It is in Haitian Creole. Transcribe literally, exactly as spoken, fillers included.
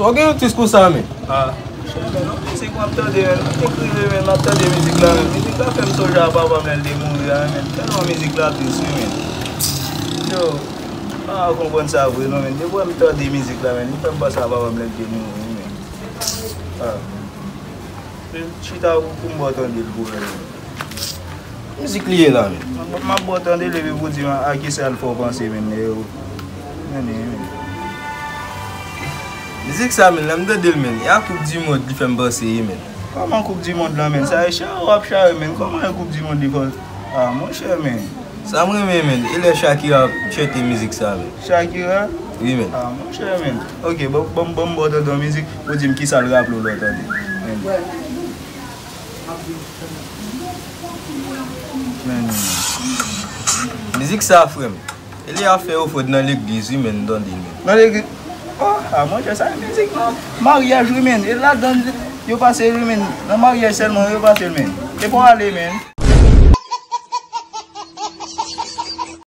Ou gen yon tris konsa, men? Ah, chè, men, non, mizik m ap tande, men. M te krive, men, m ap tande mizik la, men. Mizik la fè m sonje a papa m lè l te mouri a, men. Tèlman mizik la tris, wi, men. Yo, m pa konprann sa vre, non, men. Depi m tande mizik la, men, li fè m panse a papa m lè l te mouri, wi, men. Ah. Chita pou, pou m ba w tande l pou wè, men. Mizik li ye la, men. M ap, m ap ba w tande l epi pou di m a, a kisa l fè w panse, men, e, men, men. Mizik sa, men, lè m tande l, men, e a koup di mond li fè m panse, wi, men. Kòman koup di mond la, men? Sa e chare w ap chare, men. Kòman e koup di mond li fè w? Ah, monchè, men. Sa m renmen, men, e lè Shakira ap chante mizik sa, men. Shakira? Wi, men. Ah, monchè, men. Ok, ban, ban, ban m ba w tande yon mizik pou di m kisa l raple w lè w tande. Men. Men. Mizik sa, frè m. E li ap fè ofrann nan legliz, wi, men, m tande l, men. Nan legliz? Oh, ah, monchè, sa e mizik nan maryaj, wi, men. E ladan yo pase l, wi, men. Nan maryaj sèlman yo pase l, men. E pou ale, men.